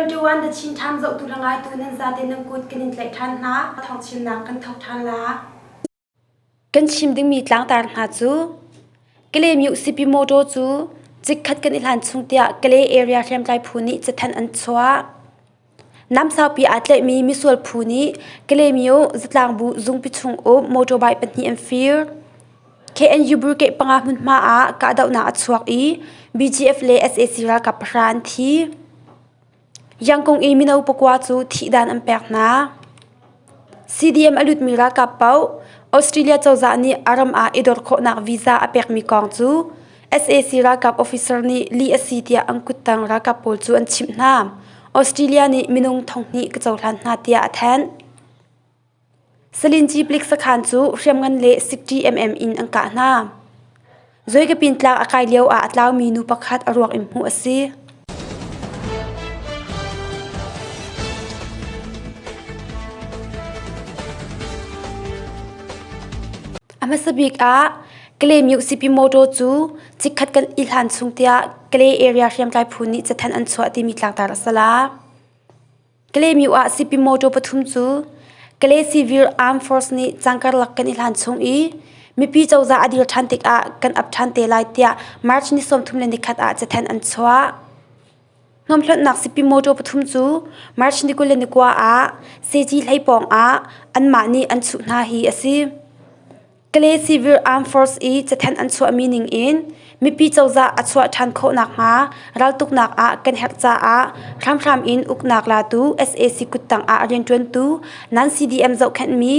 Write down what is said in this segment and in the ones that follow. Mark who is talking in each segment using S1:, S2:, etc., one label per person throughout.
S1: 21 The Chin Times zohtu le ngaitu nan zate nan kut kan in tlaih ṭhan hna. Thawngchimnak kan thawk ṭhan la.
S2: Kan chim dingmi tlangtar hna cu Kalaymyo Sipi Motor cu cikkhat kan i hlan chung tiah Kalay area hriamtlai phu nih cathanh an chuah. Nam saupi aa tlaihmi misual phu nih Kalaymyo zatlangbu zungpi chung um motorbike pahnih an fir. KNU brigade panga hmunhma ah kahdohnak a chuak i BGF le sac ralkap pahra an thi. Yangkung i mino pakua cu thihdan an pek hna. CDM a lutmi ralkap paoh Australia cozah nih a ram ah i dor khawhnak visa a pekmi kong cu sac ralkap officer nih lih a si tiah an kuttang ralkap pawl cu an chimh hna. Australia nih minung thonghnih ka cohlan hna tiah a thanh. Salinci palik sakhan cu hriamngan le 60 mm in an kah hna. Zoikapin tlang a kai lio ah a tlaumi nu pakhat a ruak in hmuh a si. A hmasa bik ah Kalaymyo Sipi Motor cu chikkhat kan i hlan chung tiah Kalay area hriamtlai phu nih cathanh an chuah timi tlangtar a si la. Kalaymyo ah Sipi motor pathum cu Kalay Civil Armed Force nih cangkarlak kan i hlan chung i mipi cozah a dir ṭhan tikah kan ap ṭhan te lai tiah March ni 31 ah cathanh an chuah. Hnawmhlonhnak Sipi motor pathum cu March ni 29 ah Seji hlei pawng ah anmah nih an chuh hna hi a si. Kalay Civil Armed Force i cathanh an chuahmi ning in mipi cozah a chuah ṭhan khawh nakhnga raltuknak ah kan herh caah hramhram in uknak latu sac kuttang ah rianṭuantu nan CDM zohkhenhmi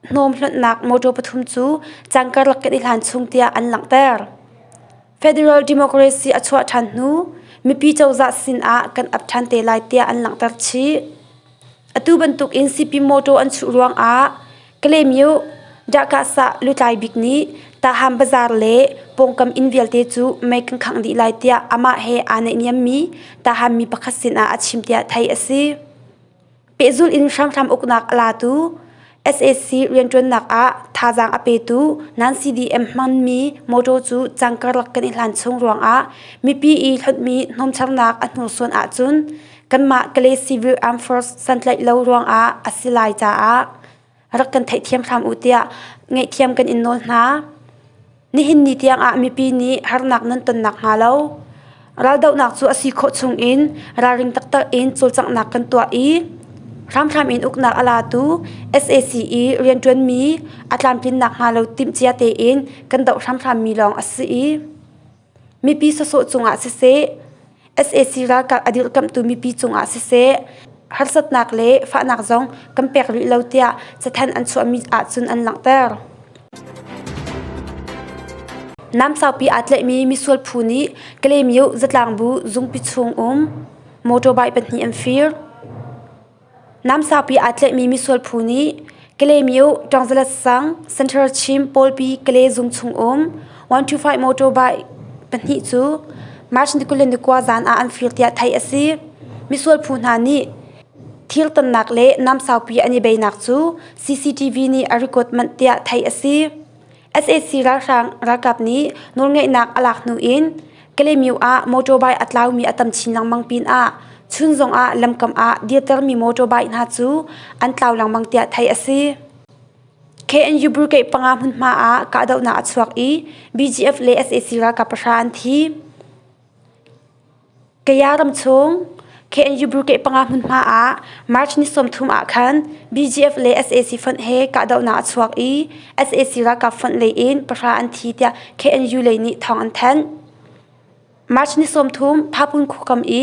S2: hnawm hlonhnak motor pathum cu cangkarlak kan i hlan chung tiah an langhter. Federal Democracy a chuah ṭhan hnu mipi cozah sin ah kan ap ṭhan te lai tiah an langhter chih. Atu bantuk in Sipi motor an chuh ruangah Kalaymyo Dahkahsah lutlai bik nih Tahan bazaar le pawngkam inn vialte cu mei kan khangh dih lai tiah amah he aa naihniammi Tahan mi pakhat sinah a chim tiah theih a si. Pehzulh in hramhram uknak a latu sac rianṭuannak ah thazaang a petu nan CDM hmanmi motor cu cangkarlak kan i hlan chung ruangah mipi i hlonhmi hnawmcharnak a hnursuan ahcun kanmah Kalay Civil Armed Force santlaih lo ruangah a si lai caah rak kan theihthiam hram u tiah ngaihthiam kan in nawl hna. Nihin ni tiangah mipi nih harnak nan tonnak hnga lo raldohnak cu a si khawh chungin ralring taktak in cawlcanghnak kan tuah i hramhram in uknak a latu sac i rianṭuanmi a tlamtlinnak hnga lo timhcia tein kan doh hramhrammi lawng a si i Mipi sawsawh cungah siseh, sac ralkap a dirhkamhtu mipi cungah siseh, harsatnak le fahnak zong kan pek rih lo tiah cathanh an chuahmi ahcun an langhter. Nam saupi aa tlaihmi misual phu nih Kalaymyo zatlangbu zungpi chung um motorbike pahnih an fir. Nam saupi aa tlaihmi misual phu nih Kalaymyo Ṭawngzalat sang Central Chin Pawlpi Kalay zung chung um 125 motorbike pahnih cu March ni 29 zan ah an fir tiah theih a si. Misual phu hna nih thil tonnak le nam saupi an i beinak cu CCTV nih a record manh tiah theih a si. Sac ralhrang ralkap nih nawlngeihnak a lak hnu in Kalaymyo ah motorbike a tlaumi a tam chin lengmang pinah chun zongah lamkam ah dirtermi motorbike hna cu an tlau lengmang tiah theih a si. KNU Brigade panga hmunhma ah kahdohnak a chuak i BGF le sac ralkap pahra an thi. Kaya ram chung KNU Brigade panga hmunhma ah March ni 30 ah khan BGF le sac fonh he kahdohnak a chuak i sac ralkap fonh lei in pahra an thi tiah KNU lei nih thawng an thanh. March ni 30 Phapun khuakam i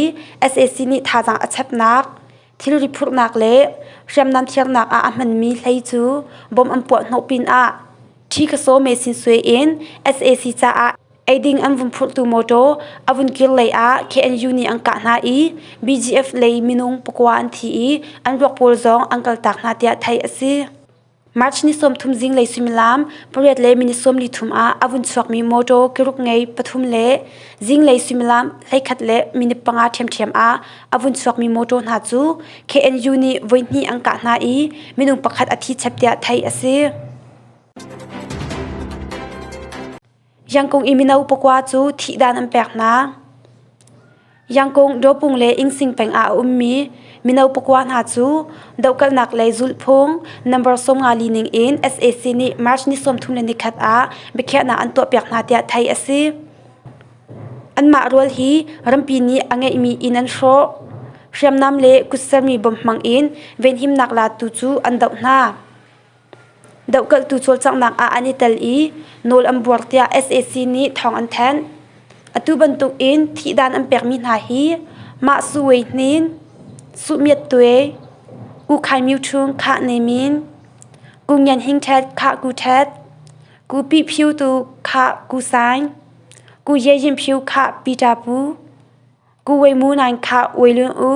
S2: sac nih thazaang a chapnak, thilri phurhnak le hriamnam thiarnak ah a hmanmi hlei cu bom an puah hnawh pinah Ṭhikasaw mesin sui in sac caah eiding an vun phurhtu mawṭaw a vun kir lei ah KNU nih an kah hna i BGF lei minung pakua an thi i an ruak pawl zong an kaltak hna tiah theih a si. March ni 30 zinglei suimilam pariat le minute 43 ah a vun chuakmi mawṭaw keruk ngei pathum le zinglei suimilam 11 le minute panga ṭhiamṭhiam ah a vun chuakmi mawṭaw hna cu KNU nih voihnih an kah hna i minung pakhat a thi chep tiah theih a si. Yangkung i mino pakua cu thihdan an pek hna. Yangkung, Dawpung le Ingsing peng ah a ummi mino pakua hna cu dohkalhnak lei zulhphung number 54 ning in sac nih March ni 31 ah biakhiahnak an tuahpiak hna tiah theih a si. Anmah rual hi rampi nih a ngeihmi inn an hrawh. Hriamnam le kutsermi bom hmang in venhimnak latu cu an doh hna. Dohkalhtu cawlcanghnak ah an i tel i nawl an buar tiah sac nih thawng an thanh. Atu bantuk in thihdan an pekmi hna hi Mah Su Wei Hnin, Suh Myat Twe, Ku Khai Myu Ṭhung Khah Ne Min, Ku Ngian Hing Ṭhet Khah Ku Ṭhet, Ku Pi Phyu Tu Khah Ku Saing, Ku Ye Yin Phyu Khah Peter Pu, Ku Wei Mu Naing Khah Wei Lun U,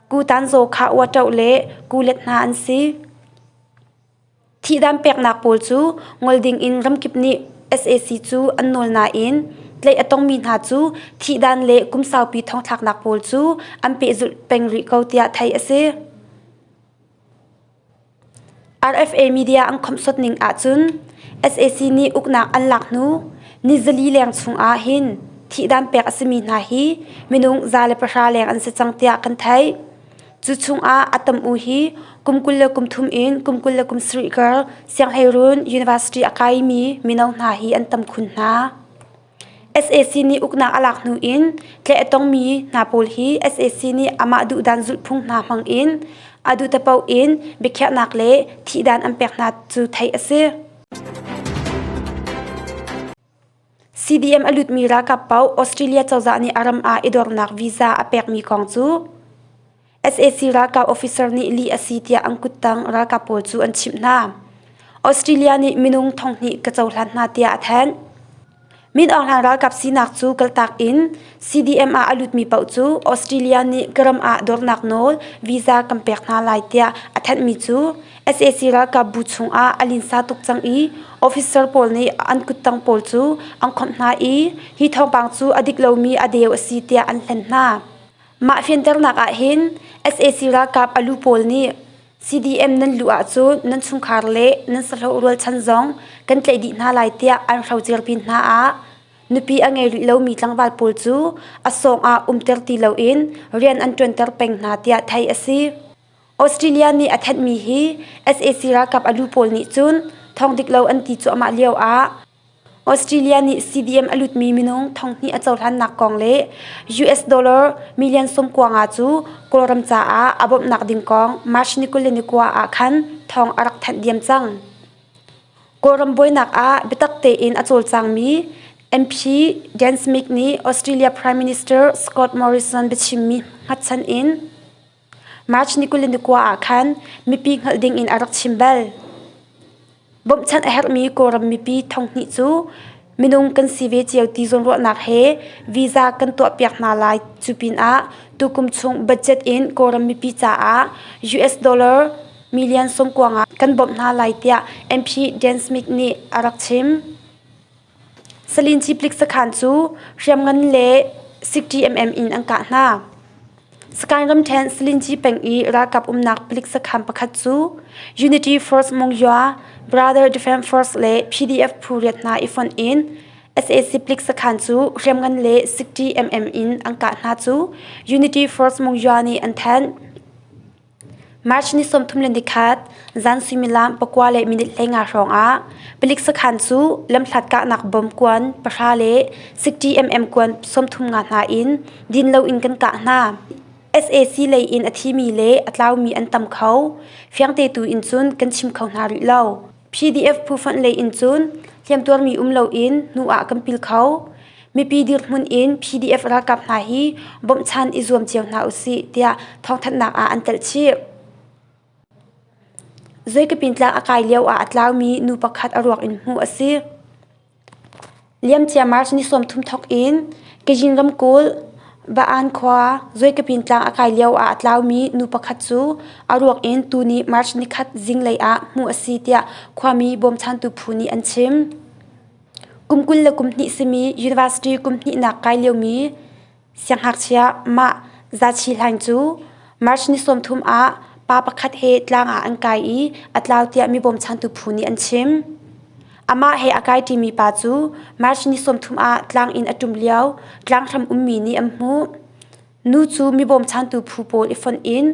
S2: Ku Tan Zaw Khah Wa Ṭoh le Ku Let hna an si. Thihdan peknak pawl cu ngol dingin ramkip nih sac cu an nawl nain tlaih a tongmi hna cu thihdan le kum saupi thongthlaknak pawl cu an pehzulh peng rih ko tiah theih a si. RFA media an khawmhsuat ning ahcun sac nih uknak an lak hnu ni zali leng chungah hin thihdan pek a simi hna hi minung 110 leng an si cang tiah kan theih. Cu chungah a tam u hi kum 23 in kum 27 kar Sianghleiruun University a kaimi mino hna hi an tam khun hna. Sac nih uknak a lak hnu in tlaih a tongmi hna pawl hi sac nih amah duhdan zulhphung hna hmang in a duh te paoh in biakhiahnak le thihdan an pek hna cu theih a si. CDM a lutmi ralkap paoh Australia cozah nih a ram ah i dornak visa a pekmi kong cu sac ralkap officer nih lih a si tiah an kuttang ralkap pawl cu an chimh hna. Australia nih minung thonghnih ka cohlan hna tiah a thanh. Min Aung Hlaing ralkap sinak cu kaltak in CDM ah a lutmi paoh cu Australia nih ka ram ah dornak nawl visa kan pek hna lai tiah a thanhmi cu sac ralkap bu chungah a linsa tuk cang i officer pawl nih an kuttang pawl cu an khawmh hna i hi thawngpang cu a dik lomi a deu a si tiah an hlen hna. Mah fianternak ah hin sac ralkap a lu pawl nih CDM nan luh ahcun nan chungkhar le nan sahlawh rualchan zong kan tlaih dih hna lai tiah an hrocer pin hna ah Nupi a ngei rih lomi tlangval pawl cu a sawng ah umter ti loin rian an ṭuanter peng hna tiah theih a si. Australia nih a thenhmi hi sac ralkap a lu pawl nih cun thawng dik lo an ti cuahmah lioah Australia nih CDM a lutmi minung thonghnih a cohlannak kong le US dollar million 95 cu Kawlram caah a bawmhnak ding kong March ni 29 ah khan thawng a rak thanh diam cang. Kawlram buainak ah biatak tein a cawlcangmi MP Dan Smith nih Australia Prime Minister Scott Morrison biachimmi hngatchan in March ni 29 ah khan mipi hngalh ding in a rak chim bal. Bawmhchanh a herhmi Kawlram mipi thonghnih cu minung kan si ve cio ti zawnruahnak he visa kan tuahpiak hna lai cu pinah tukum chung budget in Kawlram mipi caah US dollar million sawmkuang ah kan bawmh hna lai tiah MP Dan Smith nih a rak chim. Salin Ciplik sakhan cu hriamngan le 60mm in an kah hna. Sakaing ramṭhen Salinci peng i ralkap umnak palik sakhan pakhat cu Unity Force Mongyua, Brother Defense Force le PDF phu riat hna i fonh in sac palik sakhan cu hriamngan le 60mm in an kah hna cu Unity Force Mongyua nih an thanh. March ni 31 zan suimilam pakua le minute 15 hrawng ah palik sakhan cu lamhlat kahnak bom kuan pahra le 60mm kuan 30 nga hna in din loin kan kah hna. sac lei in a thimi le a tlaumi an tam kho. Fiangte tu in cun kan chim kho hna rih lo. PDF phufonh lei in cun hliamtuarmi um loin hnu ah kan pil kho. Mipi dirhmun in PDF ralkap hna hi bawmhchan i zuam cio hna usih tiah thawngthanhnak ah an telh chih. Zoikapin tlang a kai lio ah a tlaumi nu pakhat a ruak in hmuh a si. Liamcia March ni 30 thawk in Kajin ramkulh Baan khua Zoikapin tlang a kai lio ah a tlaumi nu pakhat cu a ruak in tuni March nikhat zinglei ah hmuh a si tiah khuami bawmchantu phu nih an chim. Kum 22 simi university kum hnihnak kai liomi siangngakchia mah Zachi Hlaing cu March ni 30 ah pa pakhat he tlang ah an kai i a tlau tiah mi bawmchantu phu nih an chim. Amah he a kai ṭimi pa cu March ni 30 ah tlang in a ṭum lio tlanghram ummi nih an hmuh. Nu cu mi bawmchantu phu pawl i fonh in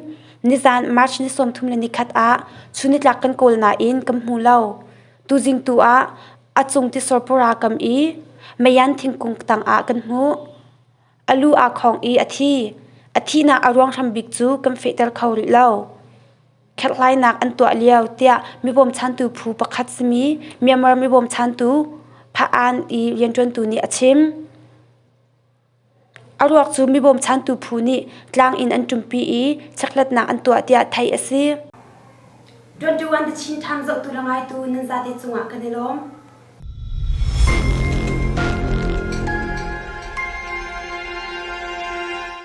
S2: nizan March ni 31 ah chunitlak kan kawl nain kan hmu lo. Tuzing tu ah a cung tisor pura kam i meian thingkung tang ah kan hmuh. A lu aa khawng i a thi. A thihnak a ruang hram bik cu kan fehter kho rih lo. Kherhhlainak an tuah lio tiah mi bawmchantu phu pakhat simi Myanmar mi bawmchantu Pha-an i rianṭuantu nih a chim. A ruak cu mi bawmchantu phu nih tlang in an ṭumpi i chekhlatnak an tuah tiah theih a si.
S1: 21 The Chin Times zohtu le ngaitu nan zate cungah kan i lawm.